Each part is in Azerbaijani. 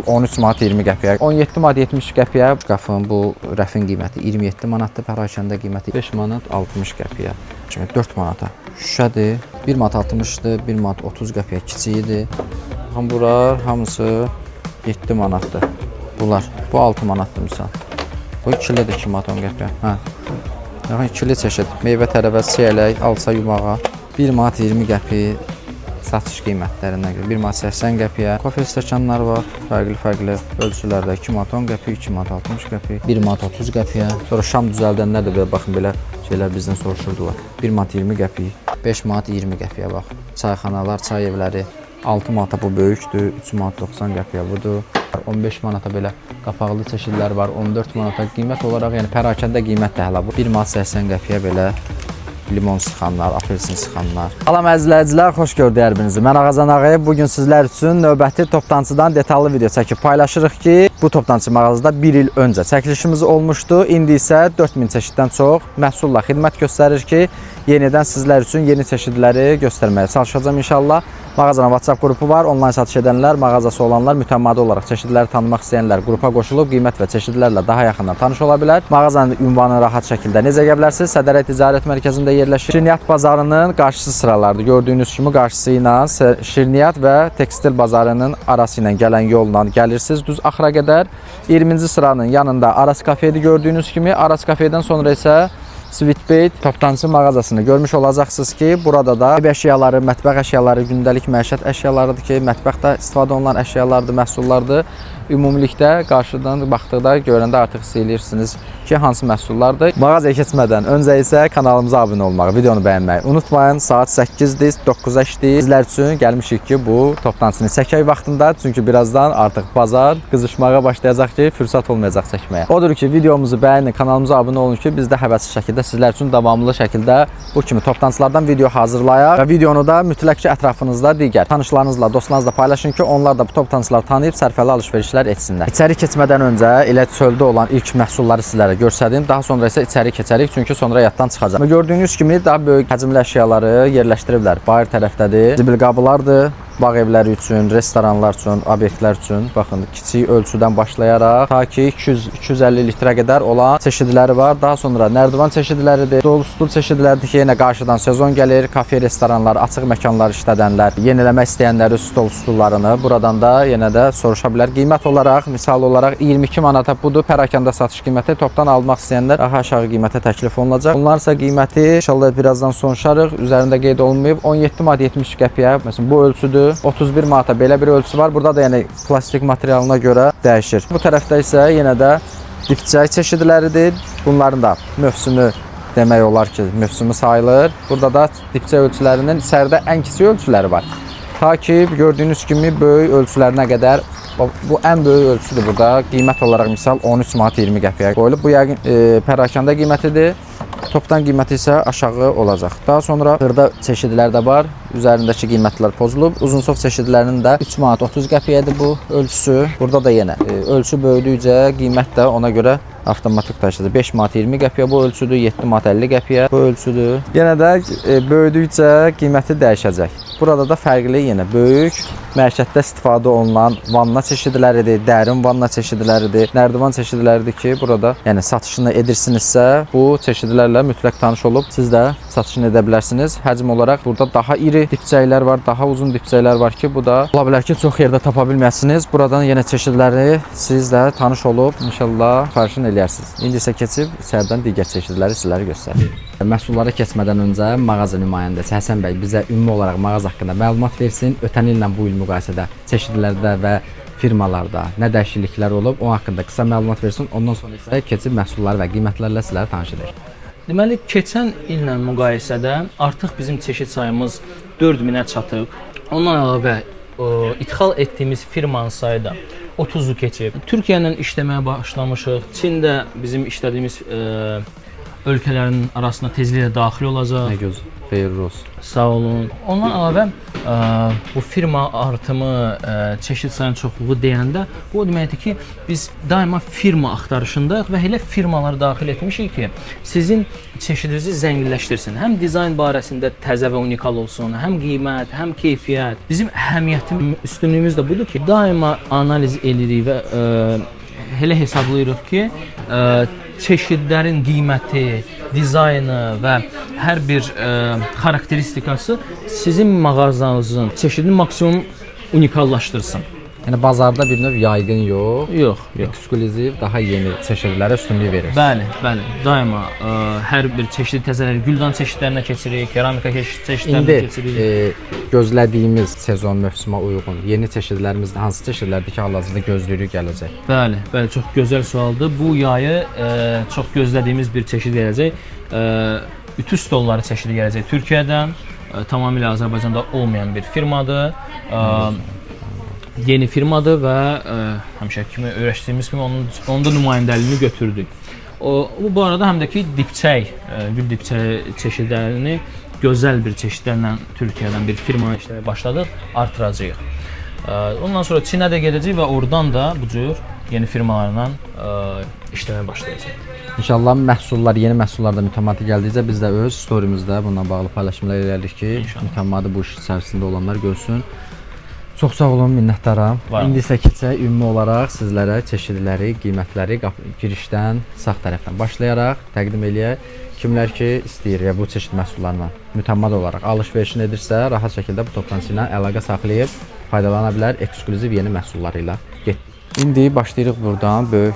13 manat 20 qəpiyə. 17 manat 70 qəpiyə qafın bu rəfin qiyməti 27 manatdır, pərakəndə qiyməti 5 manat 60 qəpiyə. Şimdi 4 manata şüşədir. 1 manat 60-dır, 1 manat 30 qəpiyə kiçiyidir. Baxın bunlar hamısı 7 manatdır. Bunlar. Bu 6 manatdır misal. Bu ikilidir 2 manat 10 qəpiyə. Hə. Baxın ikili çeşid. Meyvə tərəvəz, çiyələk, alça yumağa 1 manat 20 qəpik satış qiymətlərindən görə 1 manat 80 qəpiyə. Kofe stəkanları var, fərqli-fərqli ölçülərdə 2 manat 10 qəpik, 2 manat 60 qəpik, 1 manat 30 qəpiyə. Sonra şam düzəldənlər də belə baxın belə şeylər bizdən soruşurdular. 1 manat 20 qəpik, 5 manat 20 qəpiyə bax. Çayxanalar, çay evləri 6 manata bu böyükdür, 3 manat 90 qəpiyə budur. 15 manata belə qapaqlı çeşidlər var, 14 manata qiymət olaraq, yəni pərakəndə qiymət də hələ bu. 1 manat 80 qəpiyə belə limon sıxanlar, apelsin sıxanlar. Salam əzizləyicilər, xoş gördük hər birinizi. Mən Ağacan Ağayev. Bu gün sizlər üçün növbəti toptancıdan detallı video çəkib paylaşırıq ki, bu toptancı mağazada bir il öncə çəkilişimiz olmuşdu. İndi isə 4000 çeşiddən çox məhsulla xidmət göstərir ki, yenidən sizlər üçün yeni çeşidləri göstərməyə çalışacağam inşallah. Mağazanın WhatsApp qrupu var. Onlayn satış edənlər, mağazası olanlar mütəmadi olaraq çeşidləri tanımaq istəyənlər qrupa qoşulub qiymət və çeşidlərlə daha yaxından tanış ola bilər. Mağazanın ünvanını rahat şəkildə necə gələ bilərsiniz? Sədərək Ticarət Mərkəzində yerləşir. Şirniyyat bazarının qarşısı sıralardır. Gördüyünüz kimi qarşısı ilə Şirniyyat və Tekstil bazarının arası ilə gələn yolla gəlirsiniz düz axıra qədər. 20-ci sıranın yanında Aras kafedir gördüyünüz kimi. Aras kafedən sonra isə Sweet Bait toptancı mağazasını görmüş olacaqsınız ki, burada da ev əşyaları, mətbəx əşyaları, gündəlik məişət əşyalarıdır ki, mətbəxdə istifadə olunan əşyalardır, məhsullardır. Ümumilikdə qarşıdan baxdıqda görəndə artıq hiss eləyirsiniz ki, hansı məhsullardır. Mağazaya keçmədən öncə isə kanalımıza abunə olmağı, videonu bəyənməyi unutmayın. Saat 8-dir, 9-a işləyir. Sizlər üçün gəlmişik ki, bu toptancını çəkək vaxtında, çünki birazdan artıq bazar qızışmağa başlayacaq ki, fürsət olmayacaq çəkməyə. Odur ki, videomuzu bəyənin, kanalımıza abunə olun ki, biz də həvəsli şəkildə sizlər üçün davamlı şəkildə bu kimi toptancılardan video hazırlayaq və videonu da mütləq ki, ətrafınızda digər tanışlarınızla, dostlarınızla paylaşın ki, onlar da bu toptancıları tanıyıb sərfəli alış-verişlər etsinlər. İçəri keçmədən öncə elə çöldə olan ilk məhsulları sizlərə göstərdim. Daha sonra isə içəri keçərik, çünki sonra yaddan çıxacaq. Gördüyünüz kimi daha böyük həcmli əşyaları yerləşdiriblər. Bayır tərəfdədir. Zibil qablardır. Bağ evləri üçün, restoranlar üçün, obyektlər üçün baxın kiçik ölçüdən başlayaraq ta ki 200-250 litrə qədər olan çeşidləri var. Daha sonra nərdivan çeşidləridir, stol, stul çeşidləridir ki, yenə qarşıdan sezon gəlir. Kafe, restoranlar, açıq məkanlar işlədənlər, yeniləmək istəyənlər öz stol stullarını buradan da yenə də soruşa bilər. Qiymət olaraq, misal olaraq 22 manata budur pərakəndə satış qiyməti. Topdan almaq istəyənlər daha aşağı qiymətə təklif olunacaq. Bunlar isə qiyməti inşallah birazdan soruşarıq. Üzərində qeyd olunmayıb. 17 manat 70 qəpiyə məsələn bu ölçüdür. 31 manata belə bir ölçü var. Burada da yəni plastik materialına görə dəyişir. Bu tərəfdə isə yenə də dipçək çeşidləridir. Bunların da mövsümü demək olar ki, mövsümü sayılır. Burada da dipçək ölçülərinin içəridə ən kiçik ölçüləri var. Ta ki gördüyünüz kimi böyük ölçülərinə qədər bu ən böyük ölçüdür burada. Qiymət olaraq misal 13 manat 20 qəpiyə qoyulub. Bu yəqin pərakəndə qiymətidir. Topdan qiyməti isə aşağı olacaq. Daha sonra xırda çeşidlər də var. Üzərindəki qiymətlər pozulub. Uzunsov çeşidlərinin də 3 manat 30 qəpiyədir bu ölçüsü. Burada da yenə ölçü böyüdükcə qiymət də ona görə avtomatik daşıdır. 5 manat 20 qəpiyə bu ölçüdür, 7 manat 50 qəpiyə bu ölçüdür. Yenə də böyüdükcə qiyməti dəyişəcək. Burada da fərqli yenə böyük məişətdə istifadə olunan vanna çeşidləridir, dərin vanna çeşidləridir, nərdivan çeşidləridir ki, burada yəni satışını edirsinizsə, bu çeşidlərlə mütləq tanış olub siz də satışını edə bilərsiniz. Həcm olaraq burada daha iri dipçəklər var, daha uzun dipçəklər var ki, bu da ola bilər ki, çox yerdə tapa bilməyəsiniz. Buradan yenə çeşidləri siz də tanış olub inşallah sifarişini eləyərsiniz. İndi isə keçib içəridən digər çeşidləri sizlərə göstərim. Məhsullara keçmədən öncə mağaza nümayəndəsi Həsən bəy bizə ümumi olaraq mağaza haqqında məlumat versin. Ötən illə bu il müqayisədə çeşidlərdə və firmalarda nə dəyişikliklər olub, o haqqında qısa məlumat versin. Ondan sonra isə keçib məhsulları və qiymətlərlə sizləri tanış edək. Deməli, keçən illə müqayisədə artıq bizim çeşid sayımız 4000-ə çatıb. Ondan əlavə idxal etdiyimiz firmanın sayı da 30-u keçib. Türkiyə ilə işləməyə başlamışıq. Çində bizim işlədiyimiz ölkələrin arasına tezliklə daxil olacaq. Nə gözəl. Xeyirli olsun. Sağ olun. Ondan əlavə bu firma artımı, çeşid sayının çoxluğu deyəndə bu o deməkdir ki, biz daima firma axtarışındayıq və elə firmaları daxil etmişik ki, sizin çeşidinizi zənginləşdirsin. Həm dizayn barəsində təzə və unikal olsun, həm qiymət, həm keyfiyyət. Bizim əhəmiyyətimiz, üstünlüyümüz də budur ki, daima analiz edirik və elə hesablayırıq ki, çeşidlərin qiyməti, dizaynı və hər bir xarakteristikası sizin mağazanızın çeşidini maksimum unikallaşdırsın. Yəni bazarda bir növ yaygın yox, Yox, yox. Ekskluziv, daha yeni çeşidlərə üstünlük verir. Bəli, bəli. Daima hər bir çeşidi təzələyir. Güldan çeşidlərinə keçirik, keramika çeşidlərinə İndi keçirik. Gözlədiyimiz sezon mövsümə uyğun yeni çeşidlərimiz hansı çeşidlərdir ki, hal-hazırda gözləyirik gələcək? Bəli, bəli, çox gözəl sualdır. Bu yayı çox gözlədiyimiz bir çeşid gələcək. Ütü stolları çeşidi gələcək Türkiyədən. Tamamilə Azərbaycanda olmayan bir firmadır. Yeni firmadır və həmişə kimi öyrəşdiyimiz kimi onun da nümayəndəliyini götürdük. Bu arada həm də ki dipçək, gül dipçəyi çeşidlərini gözəl bir çeşidlərlə Türkiyədən bir firma işləməyə başladıq, artıracağıq. Ondan sonra Çinə də gedəcəyik və oradan da bu cür yeni firmalarla işləməyə başlayacağıq. İnşallah məhsullar, yeni məhsullar da mütəmadi gəldikcə biz də öz storyimizdə bununla bağlı paylaşımlar eləyərik ki, İnşallah. Mütəmadi bu iş içərisində olanlar görsün. Çox sağ olun, minnətdaram. Var olun. İndi isə keçək ümumi olaraq sizlərə çeşidləri, qiymətləri girişdən sağ tərəfdən başlayaraq təqdim eləyək. Kimlər ki istəyir ya bu çeşid məhsullarla mütəmadi olaraq alış-verişini edirsə, rahat şəkildə bu toptancı ilə əlaqə saxlayıb faydalana bilər ekskluziv yeni məhsulları ilə. Getdik. İndi başlayırıq buradan böyük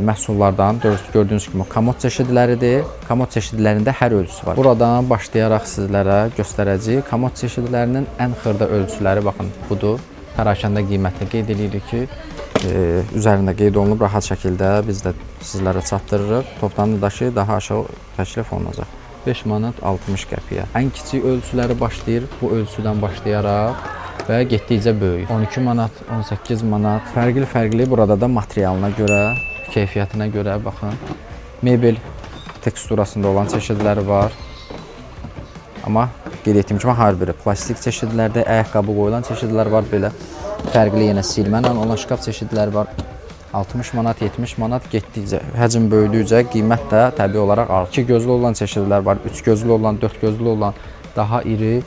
məhsullardan. Gördüyünüz kimi komod çeşidləridir. Komod çeşidlərində hər ölçüsü var. Buradan başlayaraq sizlərə göstərəcəyik. Komod çeşidlərinin ən xırda ölçüləri baxın budur. Pərakəndə qiyməti qeyd edirik ki, üzərində qeyd olunub rahat şəkildə biz də sizlərə çatdırırıq. Toptanıdakı daha aşağı təklif olunacaq. 5 manat 60 qəpiyə. Ən kiçik ölçüləri başlayır bu ölçüdən başlayaraq və getdikcə böyüyür. 12 manat, 18 manat. Fərqli-fərqli burada da materialına görə, keyfiyyətinə görə baxın. Mebel teksturasında olan çeşidləri var. Amma qeyd etdiyim kimi hər biri plastik çeşidlərdə, ayaqqabı qoyulan çeşidlər var belə. Fərqli yenə silmə ilə olan şkaf çeşidləri var. 60 manat, 70 manat getdikcə, həcm böyüdükcə qiymət də təbii olaraq artır. 2 gözlü olan çeşidlər var, 3 gözlü olan, 4 gözlü olan, daha iri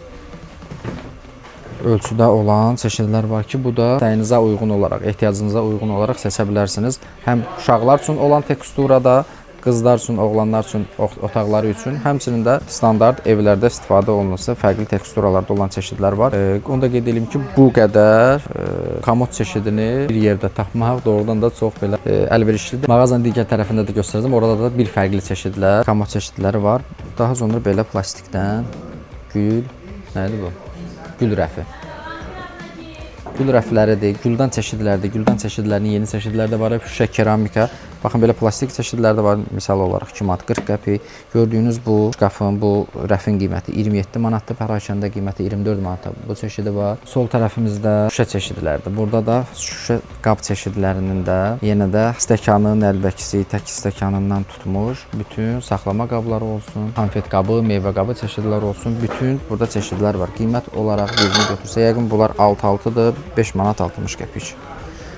ölçüdə olan çeşidlər var ki, bu da istəyinizə uyğun olaraq, ehtiyacınıza uyğun olaraq seçə bilərsiniz. Həm uşaqlar üçün olan teksturada, qızlar üçün, oğlanlar üçün, otaqları üçün, həmçinin də standart evlərdə istifadə olunursa fərqli teksturalarda olan çeşidlər var. Onu da qeyd edeyim ki, bu qədər komod çeşidini bir yerdə tapmaq doğrudan da çox belə əlverişlidir. Mağazanın digər tərəfində də göstərəcəm. Orada da bir fərqli çeşidlər, komod çeşidləri var. Daha sonra belə plastikdən gül, nə idi bu? Gül rəfi. Gül rəfləridir, güldan çeşidlərdir. Güldan çeşidlərinin yeni çeşidləri də var. Şüşə, keramika. Baxın belə plastik çeşidlər də var. Misal olaraq 2 manat 40 qəpik. Gördüyünüz bu şkafın, bu rəfin qiyməti 27 manatdır. Pərakəndə qiyməti 24 manata bu çeşidi var. Sol tərəfimizdə şüşə çeşidləridir. Burada da şüşə qab çeşidlərinin də yenə də stəkanı, nəlbəkisi, tək stəkanından tutmuş bütün saxlama qabları olsun, konfet qabı, meyvə qabı çeşidləri olsun. Bütün burada çeşidlər var. Qiymət olaraq birini götürsə, yəqin bunlar 6-6-dır, 5 manat 60 qəpik.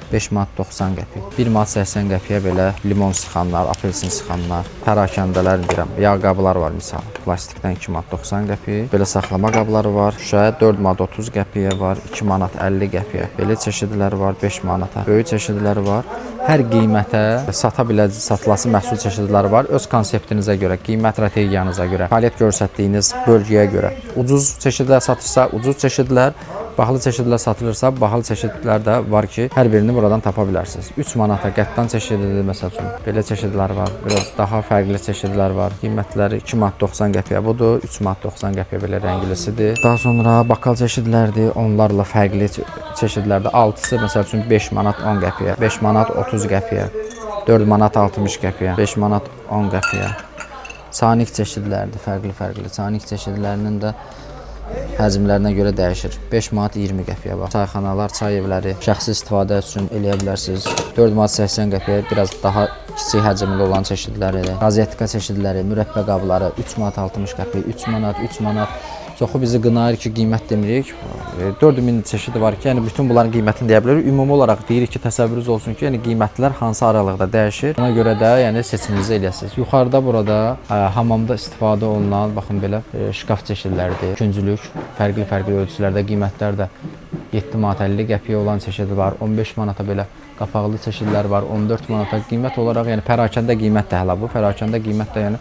5 manat 90 qəpik. 1 manat 80 qəpiyə belə limon sıxanlar, apelsin sıxanlar, pərakəndələr deyirəm, yağ qablar var misal. Plastikdən 2 manat 90 qəpik. Belə saxlama qabları var. Şüşə 4 manat 30 qəpiyə var, 2 manat 50 qəpiyə. Belə çeşidləri var, 5 manata. Böyük çeşidləri var. Hər qiymətə sata biləcək, satılası məhsul çeşidləri var. Öz konseptinizə görə, qiymət strategiyanıza görə, fəaliyyət göstərdiyiniz bölgəyə görə. Ucuz çeşidlər satırsa, ucuz çeşidlər, bahalı çeşidlər satılırsa, bahalı çeşidlər də var ki, hər birini buradan tapa bilərsiniz. 3 manata qəttan çeşididir məsəl üçün. Belə çeşidlər var, biraz daha fərqli çeşidlər var. Qiymətləri 2 manat 90 qəpiyə budur, 3 manat 90 qəpiyə belə rənglisidir. Daha sonra bakal çeşidlərdir, onlarla fərqli çeşidlərdə 6-sı məsəl üçün 5 manat 10 qəpiyə, 5 manat 30 qəpiyə, 4 manat 60 qəpiyə, 5 manat 10 qəpiyə. Sanik çeşidlərdir, fərqli-fərqli. Sanik çeşidlərinin də həcmlərinə görə dəyişir. 5 manat 20 qəpiyə bax. Çayxanalar, çay evləri şəxsi istifadə üçün eləyə bilərsiniz. 4 manat 80 qəpiyə biraz daha kiçik həcmli olan çeşidləri, qazetka çeşidləri, mürəbbə qabları 3 manat 60 qəpik, 3 manat, 3 manat. Çoxu bizi qınayır ki, qiymət demirik. 4000 çeşidi var ki, yəni bütün bunların qiymətini deyə bilərik. Ümumi olaraq deyirik ki, təsəvvürünüz olsun ki, yəni qiymətlər hansı aralıqda dəyişir. Ona görə də yəni seçiminizi eləyəsiniz. Yuxarıda burada hamamda istifadə olunan, baxın belə şkaf çeşidləridir. Künclük, fərqli-fərqli ölçülərdə qiymətlər də 7 manat 50 qəpiyə olan çeşidi var. 15 manata belə qapaqlı çeşidlər var. 14 manata qiymət olaraq, yəni pərakəndə qiymət də hələ bu. Pərakəndə qiymət də yəni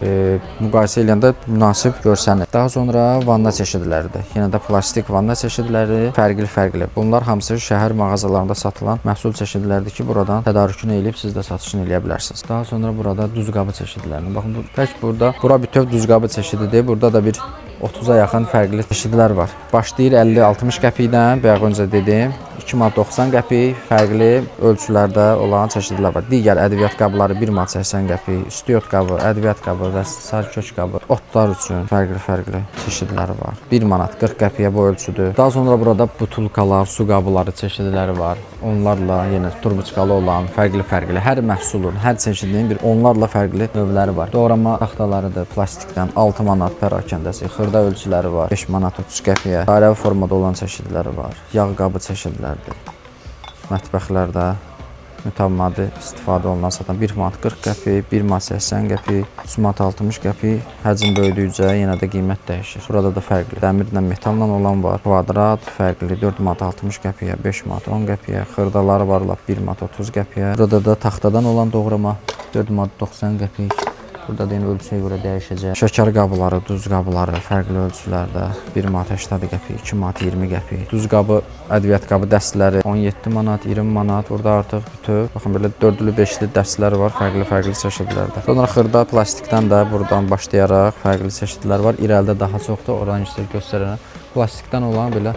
müqayisə eləyəndə münasib görsənir. Daha sonra vanna çeşidləridir. Yenə də plastik vanna çeşidləri fərqli-fərqli. Bunlar hamısı şəhər mağazalarında satılan məhsul çeşidləridir ki, buradan tədarükünü eləyib siz də satışını eləyə bilərsiniz. Daha sonra burada duzqabı çeşidlərini. Baxın bu tək burada bura bütöv duzqabı çeşididir. Burada da bir 30-a yaxın fərqli çeşidlər var. Başlayır 50-60 qəpikdən, bayaq öncə dedim, 2 manat 90 qəpik fərqli ölçülərdə olan çeşidlər var. Digər ədviyyat qabları 1 manat 80 qəpik, üstüyot qabı, ədviyyat qabı və sarı kök qabı, otlar üçün fərqli-fərqli çeşidləri var. 1 manat 40 qəpiyə bu ölçüdür. Daha sonra burada butulkalar, su qabları çeşidləri var. Onlarla yenə turbuçkalı olan fərqli-fərqli hər məhsulun, hər çeşidinin bir onlarla fərqli növləri var. Doğrama taxtalarıdır plastikdən 6 manat pərakəndəsi, xırda ölçüləri var 5 manat 30 qəpiyə. Dairəvi formada olan çeşidləri var. Yağ qabı çeşidləridir. Mətbəxlərdə mütəmadi istifadə olunan satan 1 manat 40 qəpik, 1 manat 80 qəpik, 3 manat 60 qəpik. Həcm böyüdükcə yenə də qiymət dəyişir. Burada da fərqli dəmirlə, metalla olan var. Kvadrat fərqli 4 manat 60 qəpiyə, 5 manat 10 qəpiyə, xırdaları var lap 1 manat 30 qəpiyə. Burada da taxtadan olan doğrama 4 manat 90 qəpik. Burada da yenə ölçüyə görə dəyişəcək. Şəkər qabları, duz qabları fərqli ölçülərdə 1 manat 80 qəpik, 2 manat 20 qəpik. Duz qabı, ədviyyat qabı dəstləri 17 manat, 20 manat. Burada artıq bütöv. Baxın belə dördlü, beşli dəstlər var fərqli-fərqli çeşidlərdə. Sonra xırda plastikdən də buradan başlayaraq fərqli çeşidlər var. İrəlidə daha çoxdur, oranı sizə göstərərəm. Plastikdən olan belə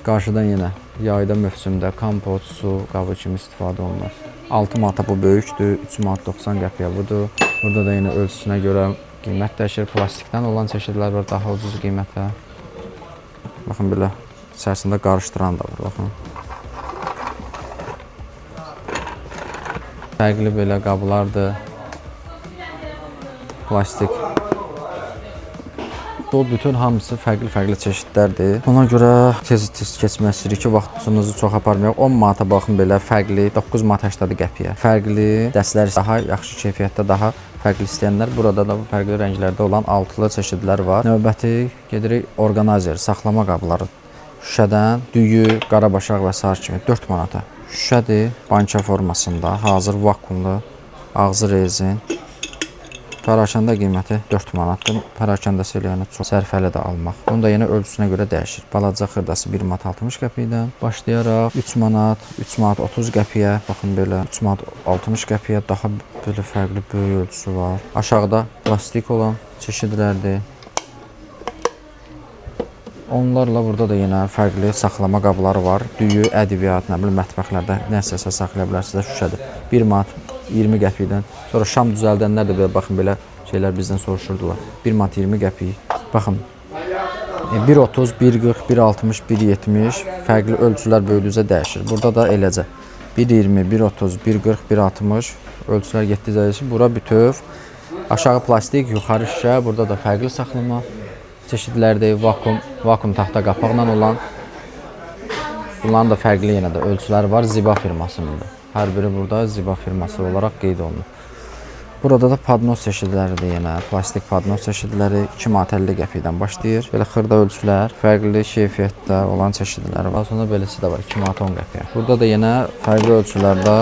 qarşıdan yenə yayda mövsümdə kompot, su qabı kimi istifadə olunur. 6 manata bu böyükdür, 3 manat 90 qəpiyə budur. Burada da yenə ölçüsünə görə qiymət dəyişir. Plastikdən olan çeşidlər var, daha ucuz qiymətə. Baxın belə içərisində qarışdıran da var, baxın. Fərqli belə qablardır. Plastik. Bu bütün hamısı fərqli-fərqli çeşidlərdir. Ona görə tez-tez keçmək istəyirik ki, vaxtınızı çox aparmayaq. 10 manata baxın belə fərqli, 9 manat 80 qəpiyə. Fərqli dəstlər daha yaxşı keyfiyyətdə, daha fərqli istəyənlər burada da bu fərqli rənglərdə olan altılı çeşidlər var. Növbəti gedirik orqanayzer, saxlama qabları. Şüşədən düyü, qarabaşaq və sair kimi 4 manata. Şüşədir, banka formasında, hazır vakuumlu, ağzı rezin. Pərakəndə qiyməti 4 manatdır. Pərakəndəsi elə yəni çox sərfəli də almaq. Bunu da yenə ölçüsünə görə dəyişir. Balaca xırdası 1 manat 60 qəpikdən başlayaraq 3 manat, 3 manat 30 qəpiyə, baxın belə 3 manat 60 qəpiyə daha belə fərqli böyük ölçüsü var. Aşağıda plastik olan çeşidlərdir. Onlarla burada da yenə fərqli saxlama qabları var. Düyü, ədviyyat, nə bilim mətbəxlərdə nəsəsə saxlaya bilərsiniz, şüşədir. 1 manat 20 qəpikdən. Sonra şam düzəldənlər də belə baxın belə şeylər bizdən soruşurdular. 1 manat 20 qəpik. Baxın 1.30, 1.40, 1.60, 1.70 fərqli ölçülər böyüdükcə dəyişir. Burada da eləcə 1.20, 1.30, 1.40, 1.60 ölçülər getdikcə dəyişir. Bura bütöv. Aşağı plastik, yuxarı şüşə. Burada da fərqli saxlama çeşidlərdir. Vakuum taxta qapaqla olan. Bunların da fərqli yenə də ölçüləri var. Ziba firmasınındır. Hər biri burada Ziba firması olaraq qeyd olunur. Burada da padnos çeşidləridir yenə. Plastik padnos çeşidləri 2 manat 50 qəpikdən başlayır. Belə xırda ölçülər, fərqli keyfiyyətdə olan çeşidləri var. Sonra beləsi də var 2 manat 10 qəpiyə. Burada da yenə fərqli ölçülərdə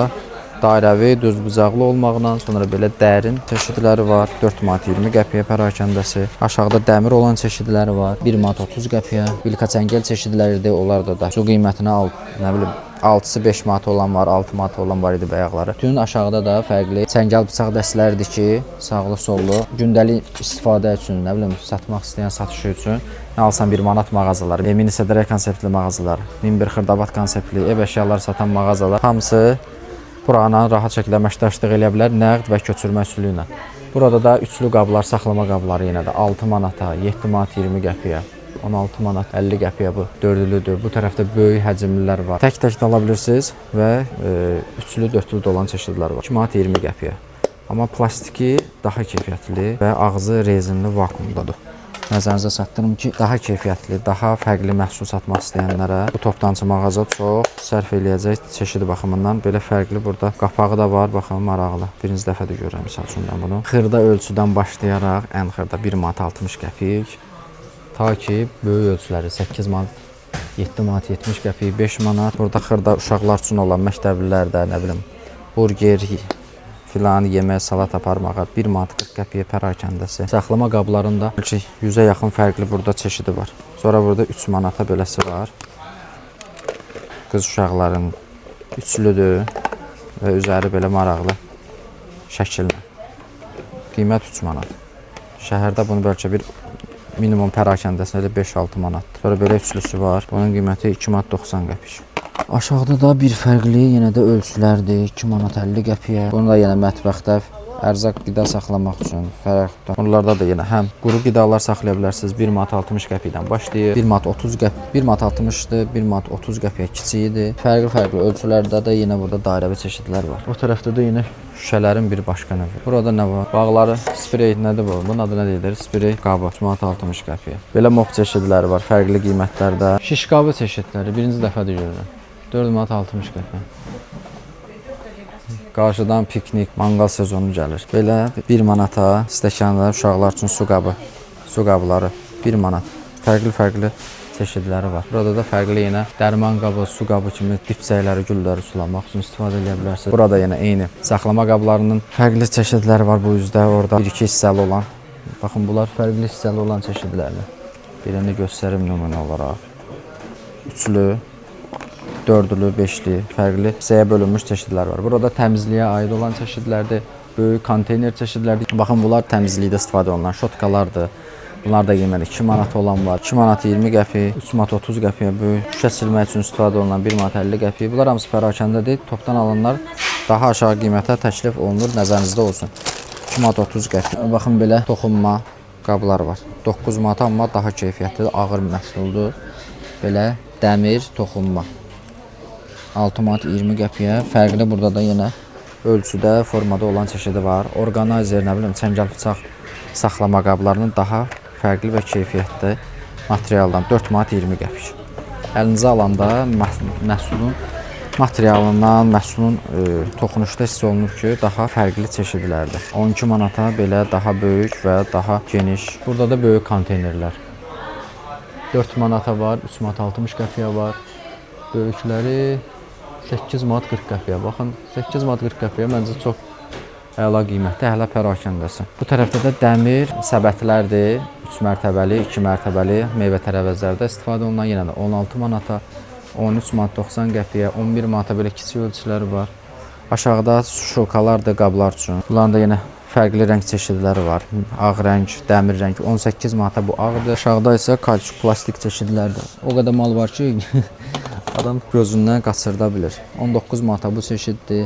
dairəvi, düzbucaqlı olmaqla, sonra belə dərin çeşidləri var. 4 manat 20 qəpiyə pərakəndəsi. Aşağıda dəmir olan çeşidləri var. 1 manat 30 qəpiyə. Vilka çəngəl çeşidləridir. Onlar da su qiymətinə al, nə bilim 6-sı 5 manat olan var, 6 manat olan var idi bayaqları. Bütün aşağıda da fərqli çəngəl bıçaq dəstələridir ki, sağlı sollu gündəlik istifadə üçün, nə bilim, satmaq istəyən satışı üçün nə alsan 1 manat mağazalar, mini sədərə konseptli mağazalar, 1001 xırdavat konseptli ev əşyaları satan mağazalar hamısı buranı rahat şəkildə əməkdaşlıq eləyə bilər nəqd və köçürmə üsulu ilə. Burada da üçlü qablar, saxlama qabları yenə də 6 manata, 7 manat 20 qəpiyə. 16 manat 50 qəpiyə bu dördlüdür. Bu tərəfdə böyük həcmlilər var. Tək-tək də ala bilirsiniz və üçlü, dördlü də olan çeşidlər var. 2 manat 20 qəpiyə. Amma plastiki daha keyfiyyətli və ağzı rezinli vakuumdadır. Nəzərinizə çatdırım ki, daha keyfiyyətli, daha fərqli məhsul satmaq istəyənlərə bu toptancı mağaza çox sərf eləyəcək çeşidi baxımından. Belə fərqli burada qapağı da var, baxın maraqlı. Birinci dəfədir görürəm misal üçün mən bunu. Xırda ölçüdən başlayaraq ən xırda 1 manat 60 qəpik ta ki böyük ölçüləri 8 manat, 7 manat 70 qəpik, 5 manat. Burada xırda uşaqlar üçün olan məktəblilər də, nə bilim, burger filan yemək, salat aparmağa 1 manat 40 qəpiyə pərakəndəsi. Saxlama qablarında bəlkə 100-ə yaxın fərqli burada çeşidi var. Sonra burada 3 manata beləsi var. Qız uşaqların üçlüdür və üzəri belə maraqlı şəkillə. Qiymət 3 manat. Şəhərdə bunu bəlkə bir minimum pərakəndəsinə elə 5-6 manatdır. Sonra belə üçlüsü var. Bunun qiyməti 2 manat 90 qəpik. Aşağıda da bir fərqli yenə də ölçülərdir. 2 manat 50 qəpiyə. Bunu da yenə mətbəxdə ərzaq qida saxlamaq üçün fərqdir. Bunlarda da yenə həm quru qidalar saxlaya bilərsiniz. 1 manat 60 qəpikdən başlayır. 1 manat 30 qəpik, 1 manat 60-dır, 1 manat 30 qəpiyə kiçiyidir. Fərqli-fərqli ölçülərdə də yenə burada dairəvi çeşidlər var. O tərəfdə də yenə şüşələrin bir başqa növü. Burada nə var? Bağları sprey nədir bu? Bunun adı nə deyilir? Sprey qabı. 3 manat 60 qəpiyə. Belə mop çeşidləri var, fərqli qiymətlərdə. Şiş qabı çeşidləri birinci dəfədir görürəm. 4 manat 60 qəpiyə. Qarşıdan piknik, manqal sezonu gəlir. Belə 1 manata stəkanlar uşaqlar üçün su qabı, su qabları 1 manat. Fərqli-fərqli çeşidləri var. Burada da fərqli yenə dərman qabı, su qabı kimi dipçəkləri, gülləri sulamaq üçün istifadə edə bilərsiniz. Burada yenə eyni saxlama qablarının fərqli çeşidləri var bu üzdə. Orada 1-2 hissəli olan. Baxın bunlar fərqli hissəli olan çeşidlərdir. Birini göstərim nümunə olaraq. Üçlü, dördlü, beşli, fərqli hissəyə bölünmüş çeşidlər var. Burada təmizliyə aid olan çeşidlərdir, böyük konteyner çeşidlərdir. Baxın bunlar təmizlikdə istifadə olunan şotkalardır. Bunlar da qiyməti 2 manat olan var. 2 manat 20 qəpik, 3 manat 30 qəpiyə böyük. Şüşə silmək üçün istifadə olunan 1 manat 50 qəpik. Bunlar hamısı pərakəndədir. Topdan alanlar daha aşağı qiymətə təklif olunur. Nəzərinizdə olsun. 2 manat 30 qəpik. Baxın belə toxunma qablar var. 9 manat amma daha keyfiyyətli, ağır məhsuldur. Belə dəmir toxunma. 6 manat 20 qəpiyə. Fərqli burada da yenə ölçüdə, formada olan çeşidi var. Orqanayzer, nə bilim, çəngəl bıçaq saxlama qablarının daha fərqli və keyfiyyətli materialdan 4 manat 20 qəpik. Əlinizə alanda məhsulun materialından, məhsulun toxunuşda hiss olunur ki, daha fərqli çeşidlərdir. 12 manata belə daha böyük və daha geniş. Burada da böyük konteynerlər. 4 manata var, 3 manat 60 qəpiyə var. Böyükləri 8 manat 40 qəpiyə. Baxın, 8 manat 40 qəpiyə məncə çox əla qiymətli, hələ pərakəndəsi. Bu tərəfdə də dəmir səbətlərdir. 3 mərtəbəli, 2 mərtəbəli meyvə tərəvəzlərdə istifadə olunan yenə də 16 manata, 13 manat 90 qəpiyə, 11 manata belə kiçik ölçüləri var. Aşağıda şokalar da qablar üçün. Bunların da yenə fərqli rəng çeşidləri var. Ağ rəng, dəmir rəng 18 manata bu ağdır. Aşağıda isə kauçuk plastik çeşidlərdir. O qədər mal var ki, adam gözündən qaçırda bilir. 19 manata bu çeşiddir.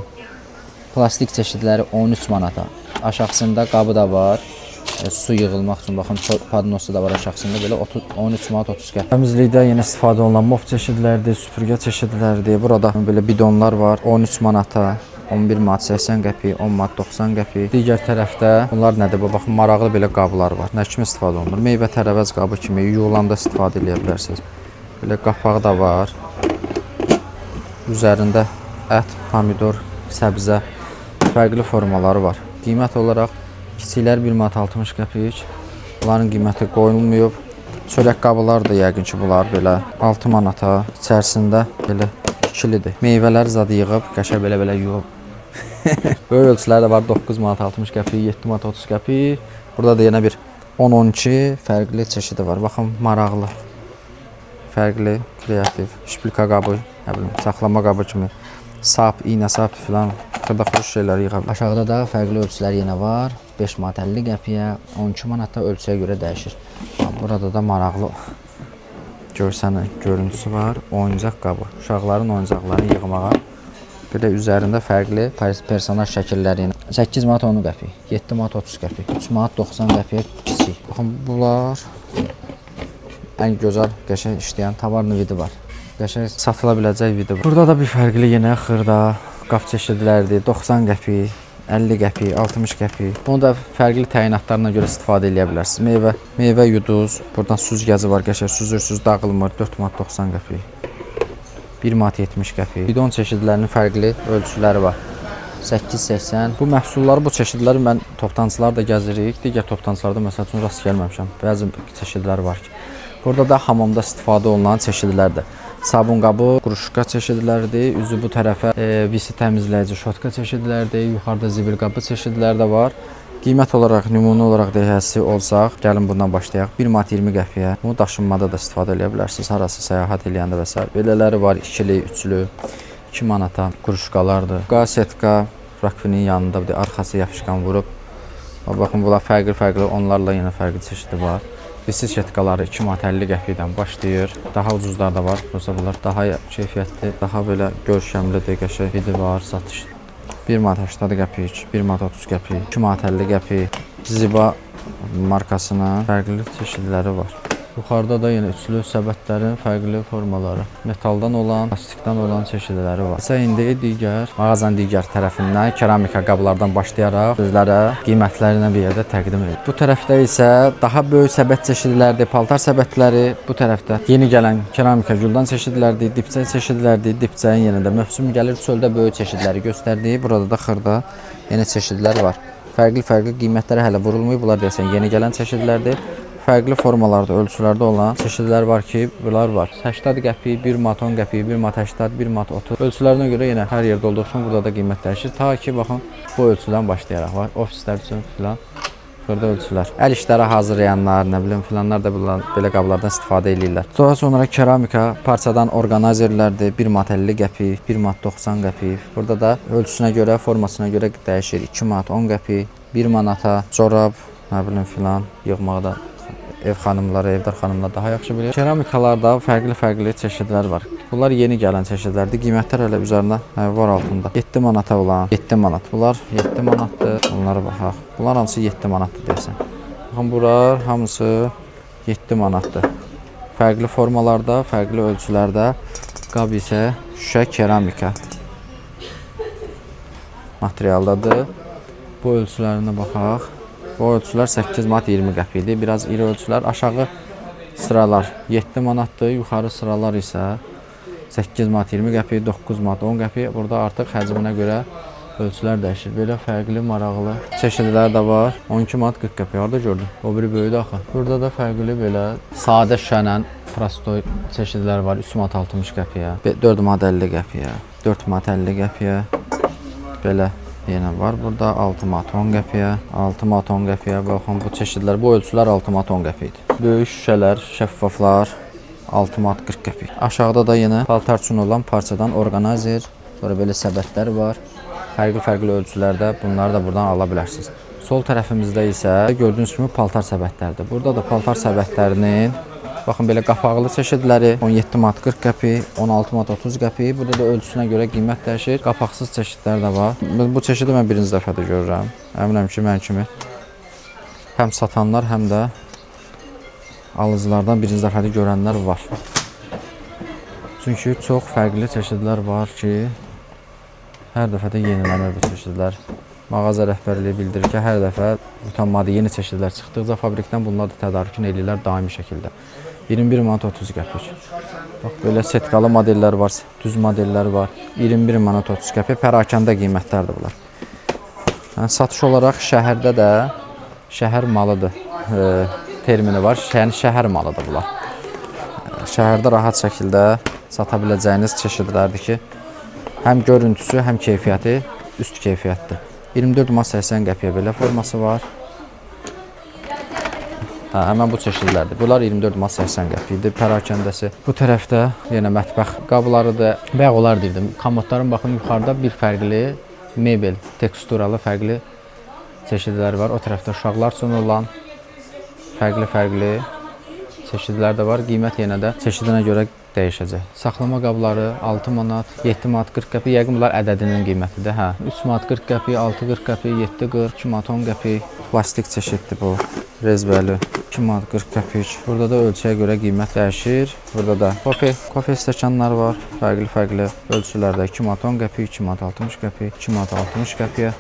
Plastik çeşidləri 13 manata. Aşağısında qabı da var. Su yığılmaq üçün baxın padnosu da var aşağısında belə 30, 13 manat 30 qəpik. Təmizlikdə yenə istifadə olunan mop çeşidləridir, süpürgə çeşidləridir. Burada belə bidonlar var 13 manata. 11 manat 80 qəpik, 10 manat 90 qəpik. Digər tərəfdə bunlar nədir? Bu baxın maraqlı belə qablar var. Nə kimi istifadə olunur? Meyvə tərəvəz qabı kimi yuyulanda istifadə edə bilərsiniz. Belə qapağı da var. Üzərində ət, pomidor, səbzə fərqli formaları var. Qiymət olaraq kiçiklər 1 manat 60 qəpik. Bunların qiyməti qoyulmayıb. Çörək qabılar da yəqin ki bunlar belə 6 manata içərisində belə ikilidir. Meyvələr zadı yığıb qəşəng belə-belə yuyub. Böyük ölçülər də var 9 manat 60 qəpik, 7 manat 30 qəpik. Burada da yenə bir 10-12 fərqli çeşidi var. Baxın maraqlı. Fərqli, kreativ, şpilka qabı, nə bilim, saxlama qabı kimi sap, iynə sap filan xırda-xırda şeyləri yığa bilər. Aşağıda da fərqli ölçülər yenə var. 5 manat 50 qəpiyə, 12 manat da ölçüyə görə dəyişir. Burada da maraqlı görsəni, görüntüsü var. Oyuncaq qabı. Uşaqların oyuncaqlarını yığmağa belə üzərində fərqli personaj şəkilləri ilə. 8 manat 10 qəpik, 7 manat 30 qəpik, 3 manat 90 qəpiyə kiçik. Baxın bunlar Ən gözəl, qəşəng işləyən tovarlı vidi var. Qəşəng satıla biləcək vidi var. Burada da bir fərqli yenə xırda qab çeşidlərdir. 90 qəpik, 50 qəpik, 60 qəpik. Bunu da fərqli təyinatlarına görə istifadə eləyə bilərsiniz. Meyvə yuduz, buradan süzgəci var, qəşəng süzürsüz, dağılmır. 4 manat 90 qəpik. 1 manat 70 qəpik. Bidon çeşidlərinin fərqli ölçüləri var. 8.80. Bu məhsulları, bu çeşidləri mən toptancılarda gəzirik. Digər toptancılarda məsəl üçün rast gəlməmişəm. Bəzi çeşidlər var ki. Burada da hamamda istifadə olunan çeşidlərdir. Sabun qabı, quruşqa çeşidləridir. Üzü bu tərəfə visi təmizləyici şotka çeşidləridir. Yuxarıda zibil qabı çeşidləri də var. Qiymət olaraq, nümunə olaraq deyəsi olsaq, gəlin bundan başlayaq. 1 manat 20 qəpiyə. Bunu daşınmada da istifadə edə bilərsiniz. Harasa səyahət eləyəndə və sair. Belələri var, ikili, üçlü. 2 manata quruşqalardır. Qasetka rakvinin yanında bir də arxası yapışqan vurub. Baxın bunlar fərqli-fərqli, onlarla yenə fərqli çeşidi var. Visi şetkaları 2 manat 50 qəpikdən başlayır. Daha ucuzlar da var. Prosta bunlar daha keyfiyyətli, daha belə görkəmlidir, qəşəng vidi var, satış. 1 manat 80 qəpik, 1 manat 30 qəpik, 2 manat 50 qəpik. Ziba markasının fərqli çeşidləri var. Yuxarıda da yenə üçlü səbətlərin fərqli formaları, metaldan olan, plastikdən olan çeşidləri var. Isə indi digər mağazanın digər tərəfindən keramika qablardan başlayaraq sizlərə qiymətlərini bir yerdə təqdim edir. Bu tərəfdə isə daha böyük səbət çeşidləridir, paltar səbətləri. Bu tərəfdə yeni gələn keramika güldan çeşidləridir, dipçək çeşidləridir. Dipçəyin yenə də mövsüm gəlir, çöldə böyük çeşidləri göstərdi. Burada da xırda yeni çeşidlər var. Fərqli-fərqli qiymətlərə hələ vurulmayıb. Bunlar deyəsən yeni gələn çeşidlərdir. Fərqli formalarda, ölçülərdə olan çeşidlər var ki, bunlar var. 80 qəpik, 1 manat 10 qəpik, 1 manat 80, 1 manat 30. Ölçülərinə görə yenə hər yerdə olduğu üçün burada da qiymət dəyişir. Ta ki, baxın, bu ölçüdən başlayaraq var. Ofislər üçün filan xırda ölçülər. Əl işləri hazırlayanlar, nə bilim filanlar da bunlar, belə qablardan istifadə eləyirlər. Daha sonra keramika parçadan orqanayzerlərdir. 1 manat 50 qəpik, 1 manat 90 qəpik. Burada da ölçüsünə görə, formasına görə dəyişir. 2 manat 10 qəpik, 1 manata corab, nə bilim filan yığmaqda ev xanımları, evdar xanımlar daha yaxşı bilir. Keramikalarda fərqli-fərqli çeşidlər var. Bunlar yeni gələn çeşidlərdir. Qiymətlər hələ üzərinə var altında. 7 manata olan 7 manat. Bunlar 7 manatdır. Onlara baxaq. Bunlar hamısı 7 manatdır deyəsən. Baxın bunlar hamısı 7 manatdır. Fərqli formalarda, fərqli ölçülərdə qab isə şüşə keramika materialdadır. Bu ölçülərinə baxaq. Bu ölçülər 8 manat 20 qəpikdir. Biraz iri ölçülər. Aşağı sıralar 7 manatdır. Yuxarı sıralar isə 8 manat 20 qəpik, 9 manat 10 qəpik. Burada artıq həcminə görə ölçülər dəyişir. Belə fərqli, maraqlı çeşidlər də var. 12 manat 40 qəpik. Harda gördün? O biri böyüdü axı. Burada da fərqli belə sadə şüşə prostoy çeşidlər var. 3 manat 60 qəpiyə, 4 manat 50 qəpiyə, 4 manat 50 qəpiyə. Belə yenə var burada 6 manat 10 qəpiyə, 6 manat 10 qəpiyə. Baxın bu çeşidlər, bu ölçülər 6 manat 10 qəpikdir. Böyük şüşələr, şəffaflar 6 manat 40 qəpik. Aşağıda da yenə paltar üçün olan parçadan orqanayzer, sonra belə səbətlər var. Fərqli-fərqli ölçülərdə bunları da buradan ala bilərsiniz. Sol tərəfimizdə isə gördüyünüz kimi paltar səbətlərdir. Burada da paltar səbətlərinin baxın belə qapaqlı çeşidləri 17 manat 40 qəpik, 16 manat 30 qəpik. Burada da ölçüsünə görə qiymət dəyişir. Qapaqsız çeşidlər də var. Bu çeşidi mən birinci dəfədir görürəm. Əminəm ki, mən kimi həm satanlar, həm də alıcılardan birinci dəfədir görənlər var. Çünki çox fərqli çeşidlər var ki, hər dəfə də yenilənir bu çeşidlər. Mağaza rəhbərliyi bildirir ki, hər dəfə mütəmadi yeni çeşidlər çıxdıqca fabrikdən bunlar da tədarükünü eləyirlər daimi şəkildə. 21 manat 30 qəpik. Bax belə setkalı modellər var, düz modellər var. 21 manat 30 qəpik pərakəndə qiymətlərdir bunlar. Yəni satış olaraq şəhərdə də şəhər malıdır termini var. Yəni şəhər malıdır bunlar. Şəhərdə rahat şəkildə sata biləcəyiniz çeşidlərdir ki, həm görüntüsü, həm keyfiyyəti üst keyfiyyətdir. 24 manat 80 qəpiyə belə forması var. Hə, həmən bu çeşidlərdir. Bunlar 24 manat 80 qəpikdir pərakəndəsi. Bu tərəfdə yenə mətbəx qablarıdır. Bayaq onlar deyirdim. Komodların baxın yuxarıda bir fərqli mebel teksturalı fərqli çeşidlər var. O tərəfdə uşaqlar üçün olan fərqli-fərqli çeşidlər də var. Qiymət yenə də çeşidinə görə dəyişəcək. Saxlama qabları 6 manat, 7 manat 40 qəpik. Yəqin bunlar ədədinin qiymətidir, hə. 3 manat 40 qəpik, 6 40 qəpik, 7 40, 2 manat 10 qəpik. Plastik çeşiddir bu. Rezbəli. 2 manat 40 qəpik. Burada da ölçüyə görə qiymət dəyişir. Burada da kofe stəkanları var. Fərqli-fərqli ölçülərdə 2 manat 10 qəpik, 2 manat 60 qəpik, 2 manat 60 qəpiyə.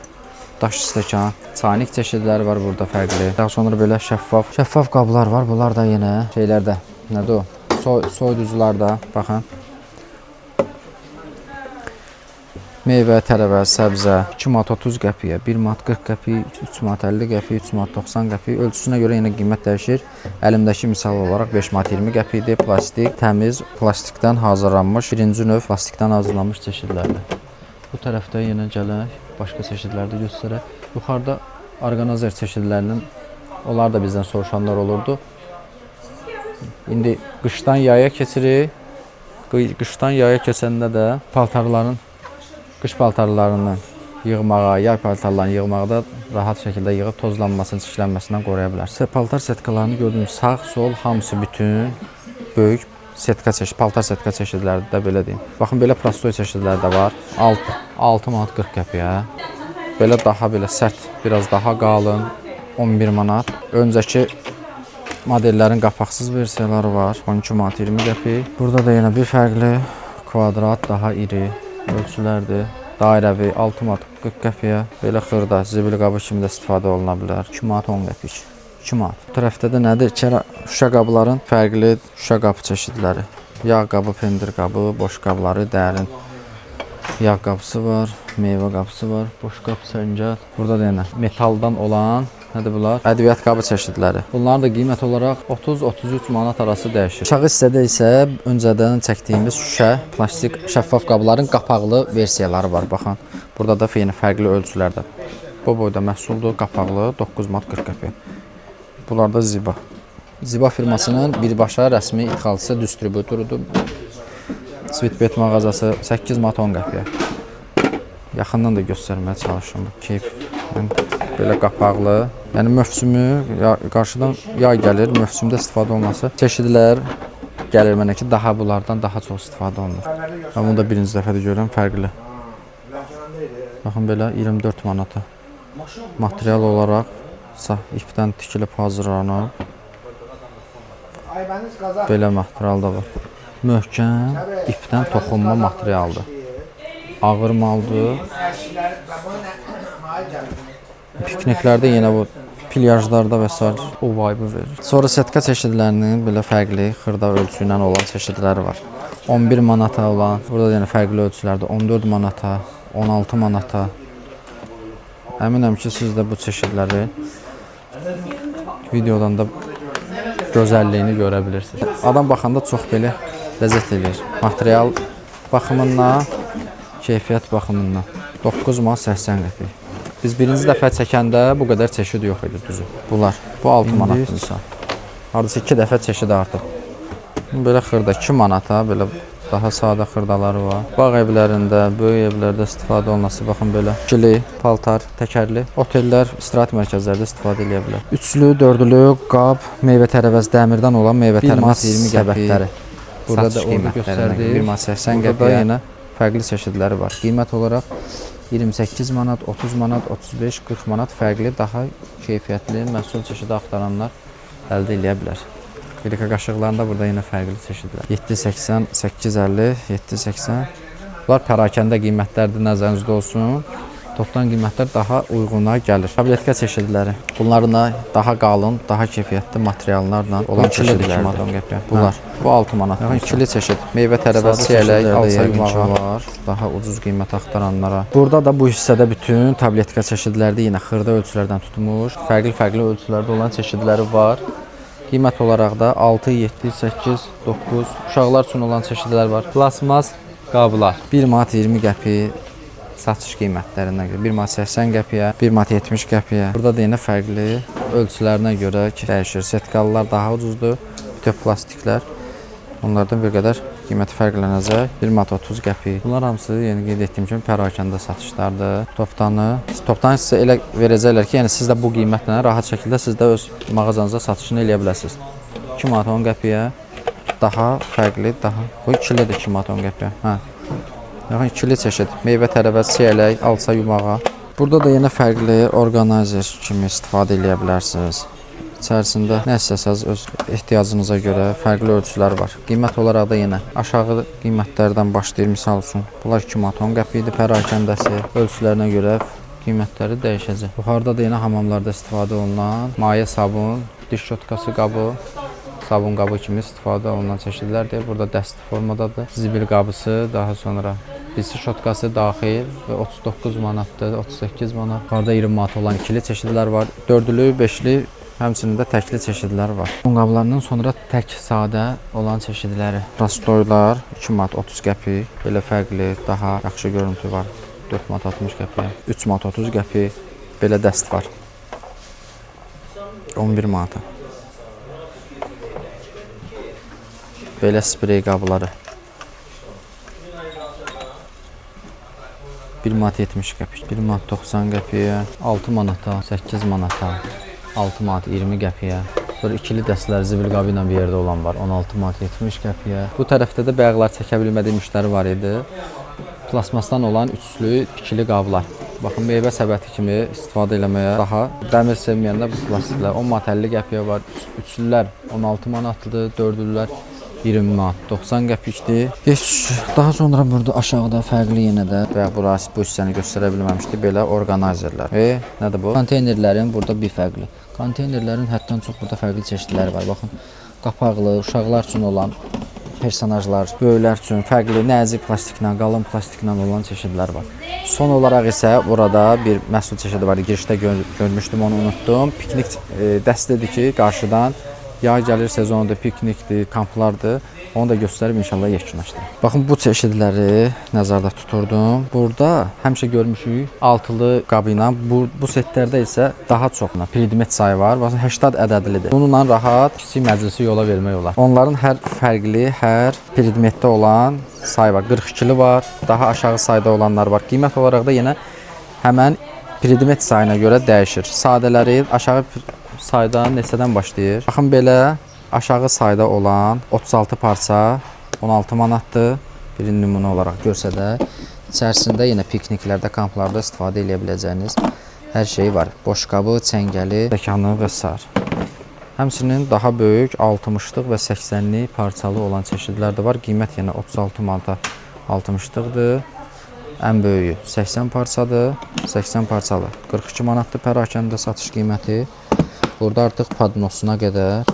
Daş stəkan, çaynik çeşidləri var burada fərqli. Daha sonra belə şəffaf qablar var. Bunlar da yenə şeylərdə, nədir o? Soyuducularda, baxın. Meyvə, tərəvəz, səbzə 2 manat 30 qəpiyə, 1 manat 40 qəpik, 3 manat 50 qəpik, 3 manat 90 qəpik. Ölçüsünə görə yenə qiymət dəyişir. Əlimdəki misal olaraq 5 manat 20 qəpikdir. Plastik, təmiz plastikdən hazırlanmış, birinci növ plastikdən hazırlanmış çeşidlərdir. Bu tərəfdə yenə gələk, başqa çeşidlər də göstərək. Yuxarıda orqanazer çeşidlərinin, onlar da bizdən soruşanlar olurdu. İndi qışdan yaya keçirik. Qışdan yaya keçəndə də paltarların, qış paltarlarını yığmağa, yay paltarlarını yığmaqda rahat şəkildə yığıb tozlanmasını, çirklənməsindən qoruya bilərsiniz. Paltar setkalarını gördüyünüz sağ, sol hamısı bütün böyük setka çeşid, paltar setka çeşidləri də belə deyim. Baxın belə prostoy çeşidləri də var. 6 manat 40 qəpiyə. Belə daha belə sərt, biraz daha qalın 11 manat. Öncəki modellərin qapaqsız versiyaları var. 12 manat 20 qəpik. Burada da yenə bir fərqli kvadrat, daha iri ölçülərdir. Dairəvi 6 manat 40 qəpiyə. Belə xırda zibil qabı kimi də istifadə oluna bilər. 2 manat 10 qəpik. 2 manat. Bu tərəfdə də nədir? Şüşə qabların fərqli şüşə qabı çeşidləri. Yağ qabı, pendir qabı, boş qabları, dərin yağ qabısı var, meyvə qabısı var, boş qab, səncər. Burada da yenə metaldan olan nədir bunlar? Ədviyyat qabı çeşidləri. Bunların da qiymət olaraq 30-33 manat arası dəyişir. Aşağı hissədə isə öncədən çəkdiyimiz şüşə, plastik, şəffaf qabların qapaqlı versiyaları var. Baxın, burada da yenə fərqli ölçülərdə. Bu boyda məhsuldur, qapaqlı 9 manat 40 qəpik. Bunlar da Ziba. Ziba firmasının birbaşa rəsmi idxalçısı, distributorudur. Sweetbet mağazası 8 manat 10 qəpiyə. Yaxından da göstərməyə çalışıram. Keyf. Yəni, belə qapaqlı. Yəni mövsümü qarşıdan yay gəlir, mövsümdə istifadə olunması. Çeşidlər gəlir mənə ki, daha bunlardan daha çox istifadə olunur. Mən bunu da birinci dəfədir görürəm, fərqli. Baxın belə 24 manata. Material olaraq ipdən tikilib hazırlanır. Belə material da var. Möhkəm ipdən toxunma materialdır. Ağır maldır. Pikniklərdə yenə bu plyajlarda və sair o vibe-ı verir. Sonra setka çeşidlərinin belə fərqli xırda ölçü ilə olan çeşidləri var. 11 manata olan, burada da yenə fərqli ölçülərdə 14 manata, 16 manata. Əminəm ki, siz də bu çeşidləri videodan da gözəlliyini görə bilirsiniz. Adam baxanda çox belə ləzzət eləyir. Material baxımından, keyfiyyət baxımından 9 manat 80 qəpik. Biz birinci dəfə çəkəndə bu qədər çeşid yox idi düzü. Bunlar. Bu 6 manatdır misal. Hardasa 2 dəfə çeşid artıb. Belə xırda 2 manata belə daha sadə xırdaları var. Bağ evlərində, böyük evlərdə istifadə olunması baxın belə ikili, paltar, təkərli otellər, istirahət mərkəzlərində istifadə eləyə bilər. Üçlü, dördlü qab, meyvə tərəvəz dəmirdən olan meyvə tərəvəz 20 səbətləri. Burada da orada göstərdiyi 1 manat 80 qəpiyə yenə fərqli çeşidləri var. Qiymət olaraq 28 manat, 30 manat, 35, 40 manat fərqli, daha keyfiyyətli məhsul çeşidi axtaranlar əldə eləyə bilər. Vilka qaşıqlarında burada yenə fərqli çeşidlər. 7.80, 8.50, 7.80. Bunlar pərakəndə qiymətlərdir, nəzərinizdə olsun. Topdan qiymətlər daha uyğuna gəlir. Tabletka çeşidləri. Bunların da daha qalın, daha keyfiyyətli materiallarla olan çeşidlərdir. Bunlar. Bu 6 manat. İkili çeşid. Meyvə, tərəvəz, çiyələk, alça yumağı var. Daha ucuz qiymət axtaranlara. Burada da bu hissədə bütün tabletka çeşidlərdə yenə xırda ölçülərdən tutmuş, fərqli-fərqli ölçülərdə olan çeşidləri var. Qiymət olaraq da 6, 7, 8, 9 uşaqlar üçün olan çeşidlər var. Plasmas qablar 1 manat 20 qəpik satış qiymətlərindən görə 1 manat 80 qəpiyə, 1 manat 70 qəpiyə. Burada da yenə fərqli ölçülərinə görə dəyişir. Setkalılar daha ucuzdur. Bütöv plastiklər onlardan bir qədər qiyməti fərqlənəcək. 1 manat 30 qəpik. Bunlar hamısı yeni qeyd etdiyim kimi pərakəndə satışlardır. Toptanı sizə elə verəcəklər ki, yəni siz də bu qiymətlə rahat şəkildə siz də öz mağazanızda satışını eləyə bilərsiniz. 2 manat 10 qəpiyə daha fərqli, daha. Bu ikilidir 2 manat 10 qəpiyə. Hə. Yaxın ikili çeşid. Meyvə, tərəvəz, çiyələk, alça yumağa. Burada da yenə fərqli orqanayzer kimi istifadə eləyə bilərsiniz. İçərisində nə istəsəz öz ehtiyacınıza görə fərqli ölçülər var. Qiymət olaraq da yenə aşağı qiymətlərdən başlayır. Misal üçün, bunlar 2 manat 10 qəpik idi pərakəndəsi. Ölçülərinə görə qiymətləri dəyişəcək. Buxarda da yenə hamamlarda istifadə olunan maye sabun, diş şotkası qabı, sabun qabı kimi istifadə olunan çeşidlərdir. Burada dəsti formadadır. Zibil qabısı, daha sonra dişi şotkası daxil və 39 manatdır, 38 manat. Yuxarıda 20 manat olan ikili çeşidlər var. Dördlü, beşli, həmçinin də təkli çeşidlər var. Sabun qablarından sonra tək sadə olan çeşidləri. Rastoylar 2 manat 30 qəpik. Belə fərqli, daha yaxşı görüntü var. 4 manat 60 qəpik, 3 manat 30 qəpik. Belə dəst var. 11 manata. Belə sprey qabları. 1 manat 70 qəpik, 1 manat 90 qəpiyə, 6 manata, 8 manata, 6 manat 20 qəpiyə. Sonra ikili dəstələr zibil qabı ilə bir yerdə olan var, 16 manat 70 qəpiyə. Bu tərəfdə də bayaqlar çəkə bilmədiyim müştəri var idi. Plasmasdan olan üçlü, ikili qablar. Baxın, meyvə səbəti kimi istifadə eləməyə daha dəmir sevməyənlər bu plastiklər 10 manat 50 qəpiyə var. Üçlülər 16 manatlıdır, dördlülər 20 manat 90 qəpikdir. Geç, daha sonra burada aşağıda fərqli yenə də və burası bu hissəni göstərə bilməmişdi. Belə orqanayzerlər. Nədir bu? Konteynerlərin burada bir fərqli. Konteynerlərin həddən çox burada fərqli çeşidləri var. Baxın, qapaqlı, uşaqlar üçün olan personajlar, böyüklər üçün fərqli nazik plastiklə, qalın plastiklə olan çeşidlər var. Son olaraq isə burada bir məhsul çeşidi var. Girişdə görmüşdüm, onu unutdum. Piknik dəstədir ki, qarşıdan yay gəlir sezonudur, piknikdir, kamplardır. Onu da göstərib inşallah yekunlaşdırım. Baxın, bu çeşidləri nəzərdə tuturdum. Burada həmişə görmüşük altılı qabı ilə. Bu setlərdə isə daha çox predmet sayı var. Baxın, 80 ədədlidir. Bununla rahat kiçik məclisi yola vermək olar. Onların hər fərqli, hər predmetdə olan sayı var. 42-li var, daha aşağı sayda olanlar var. Qiymət olaraq da yenə həmən predmet sayına görə dəyişir. Sadələri aşağı saydan neçədən başlayır? Baxın, belə aşağı sayda olan 36 parça 16 manatdır. Bir nümunə olaraq görsədək. İçərisində yenə pikniklərdə, kamplarda istifadə edə biləcəyiniz hər şey var. Boşqabı, çəngəli, stəkanı və sair. Həmçinin daha böyük 60-lıq və 80-lik parçalı olan çeşidlər də var. Qiymət yenə 36 manata 60-lıqdır. Ən böyüyü 80 parçadır. 80 parçalı 42 manatdır pərakəndə satış qiyməti. Burada artıq padnosuna qədər,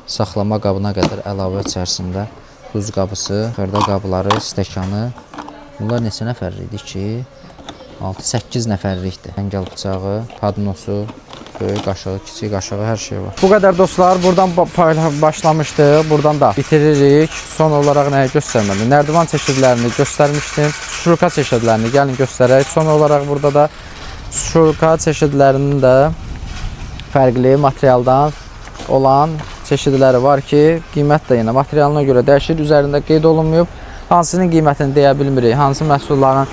saxlama qabına qədər əlavə içərisində duz qabısı, xırda qabları, stəkanı. Bunlar neçə nəfərlik idi ki? 6-8 nəfərlikdir. Çəngəl bıçağı, padnosu, böyük qaşığı, kiçik qaşığı, hər şey var. Bu qədər dostlar, buradan başlamışdıq, buradan da bitiririk. Son olaraq nəyi göstərmədim? Nərdivan çeşidlərini göstərmişdim. Şurka çeşidlərini gəlin göstərək. Son olaraq burada da şurka çeşidlərinin də fərqli materialdan olan çeşidləri var ki, qiymət də yenə materialına görə dəyişir. Üzərində qeyd olunmayıb. Hansının qiymətini deyə bilmirik, hansı məhsulların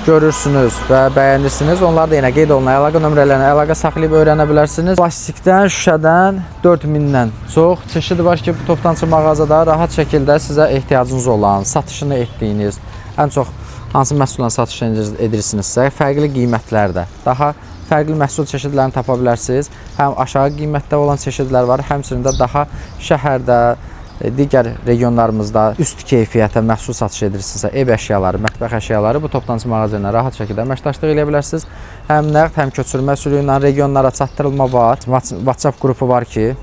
görürsünüz və bəyənirsiniz. Onlar da yenə qeyd olunan əlaqə nömrələrinə əlaqə saxlayıb öyrənə bilərsiniz. Plastikdən, şüşədən 4000-dən çox çeşidi var ki, bu toptançı mağazada rahat şəkildə sizə ehtiyacınız olan, satışını etdiyiniz, ən çox hansı məhsulla satış edirsinizsə, fərqli qiymətlərdə daha fərqli məhsul çeşidlərini tapa bilərsiniz. Həm aşağı qiymətdə olan çeşidlər var, həmçinin də daha şəhərdə, digər regionlarımızda üst keyfiyyətə məhsul satış edirsinizsə, ev əşyaları, mətbəx əşyaları bu toptancı mağaza ilə rahat şəkildə əməkdaşlıq eləyə bilərsiniz. Həm nəqd, həm köçürmə üsulu ilə regionlara çatdırılma var. WhatsApp qrupu var ki,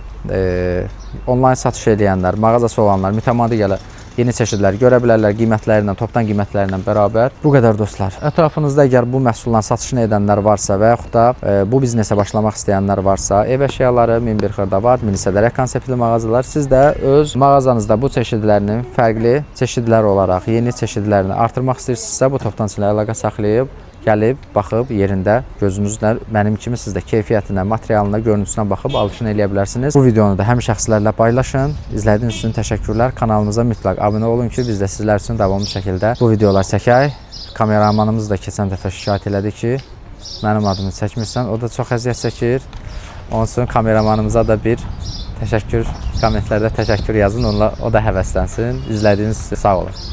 onlayn satış eləyənlər, mağazası olanlar mütəmadi gələ yeni çeşidlər görə bilərlər qiymətləri ilə, topdan qiymətləri ilə bərabər. Bu qədər dostlar. Ətrafınızda əgər bu məhsulların satışını edənlər varsa və yaxud da bu biznesə başlamaq istəyənlər varsa, ev əşyaları 1001 xırda var, Milisədərək konseptli mağazalar. Siz də öz mağazanızda bu çeşidlərinin fərqli çeşidlər olaraq yeni çeşidlərini artırmaq istəyirsinizsə, bu toptancı ilə əlaqə saxlayıb gəlib, baxıb yerində gözünüzlə mənim kimi siz də keyfiyyətinə, materialına, görüntüsünə baxıb alışını eləyə bilərsiniz. Bu videonu da həm şəxslərlə paylaşın. İzlədiyiniz üçün təşəkkürlər. Kanalımıza mütləq abunə olun ki, biz də sizlər üçün davamlı şəkildə bu videolar çəkək. Kameramanımız da keçən dəfə şikayət elədi ki, mənim adımı çəkmirsən. O da çox əziyyət çəkir. Onun üçün kameramanımıza da bir təşəkkür, kommentlərdə təşəkkür yazın. Onunla o da həvəslənsin. İzlədiyiniz üçün sağ olun.